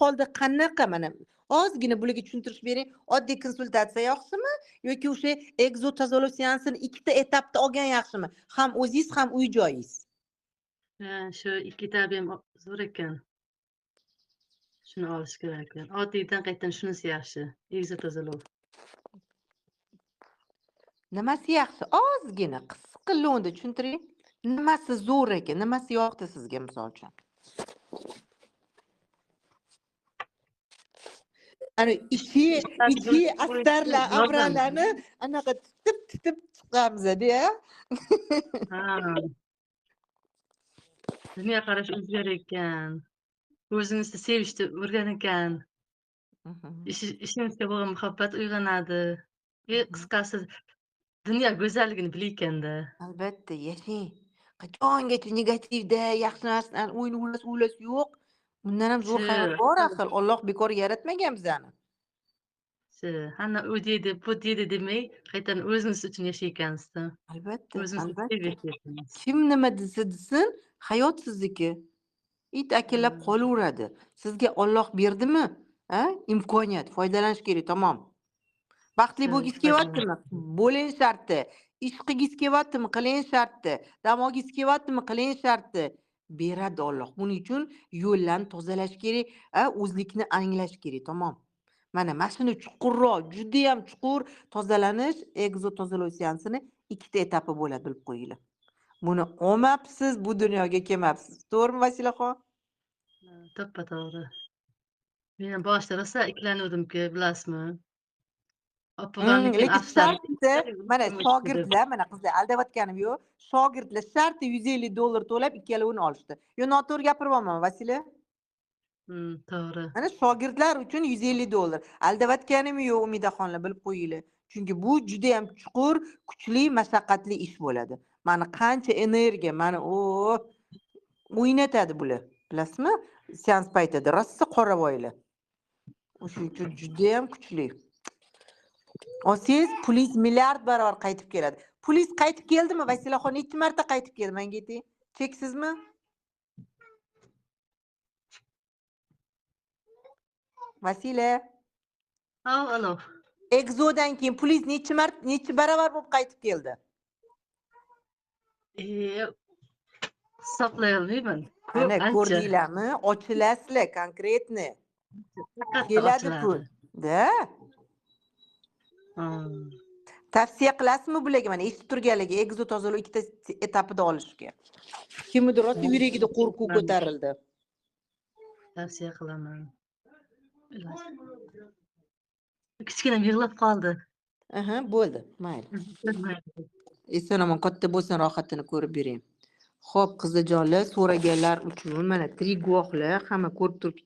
holda qanaqa, mana ozgina bularga tushuntirish bering. Oddiy konsultatsiya yaxshimi yoki o'sha egzo tozalov seansini ikkita etapda olgan yaxshimi? Ham o'zingiz, ham uy joyingiz. Ha, shu ikki etapi ham zo'r ekan. Shuni olish kerak ekan. Oddiydan qaytadan shunisi yaxshi. Egzo tozalov. Nimasi yaxshi? Ozgina qisqa lo'nda tushuntiring. Nimasi zo'r ekan? Nimasi yoqdi sizga misol uchun? Ana ichi astarlar, avralarni anaqa tutib chiqamiz-da. Ha. Dunyoqarash o'zgar ekan. O'zingizni sevishni o'rgan ekan. Ishingizga bo'lgan muhabbat uyg'onadi. Qisqasi dunyo go'zalligini bilayotganda. Albatta, yashang. Qachongacha negativda, yaxshi narsani o'ylash yo'q. Bundan ham zo'r hayot bor axir. Alloh bekor yaratmagan bizani. Hamma u deydi, bu deydi demay, qaytadan o'zingiz uchun yashayotgansizda. Albatta, albatta. Kim nima desa desin, hayot sizniki. It akillab qolaveradi. Sizga Alloh berdimi? Ha? Imkoniyat, foydalanish kerak, tamom. Baxtli bo'lgingiz kelyaptimi? Bo'ling sharti. Ish qilgingiz kelyaptimi? Qiling sharti. Dam olgingiz kelyaptimi? Qiling sharti. Beradi Alloh. Buning uchun yo'llarni tozalash kerak, o'zlikni anglash kerak, tamom. Mana shuni chuqurroq, juda ham chuqur tozalanish, egzo tozalov seansini ikkita etapi bo'ladi, bilib qo'yinglar. Buni olmabsiz, bu dunyoga kelmabsiz. To'g'rimi, Vasilaxon? To'ppa-to'g'ri. Men boshida rosa ikkilanuvdimki, bilasizmi? Lekin shartda mana shogirdlar, mana qizlar, aldayotganim yo'q. Shogirdlar sharti $150 to'lab ikkalovini olishdi. Yo, noto'g'ri gapiryapman, Vasila? To'g'ri. Mana shogirdlar uchun $150. Aldayotganim yo'q, Umidaxonlar, bilib qo'yinglar. Chunki bu juda ham chuqur, kuchli, mashaqqatli ish bo'ladi. Mana qancha energiya, mana o'ynatadi bular. Bilasizmi? Seans paytida rosa qoravoylar. O'shuning uchun juda ham kuchli. Olsangiz pulingiz milliard barobar qaytib keladi. Pulingiz qaytib keldimi, Vasilaxon? Necha marta qaytib keldi? Menga ayting. Cheksizmi? Vasila. Alo. Egzodan keyin pulingiz necha marta, necha barobar bo'lib qaytib keldi? Hisoblay olmayman. Ana ko'rdinglarmi? Ochilasizlar konkretni. Keladi pul. Da. Tavsiya qilasizmi bularga, mana eshitib turganlarga egzo tozalov ikkita etapida olishga? Kimnidir rosa yuragida qo'rquv ko'tarildi. Tavsiya qilaman. Kichkinam yig'lab qoldi. Aha, bo'ldi, mayli. Eson omon katta bo'lsin, rohatini ko'rib bering. Xo'p, qizijonlar, so'raganlar uchun mana tirik guvohlar hamma ko'rib turibdi.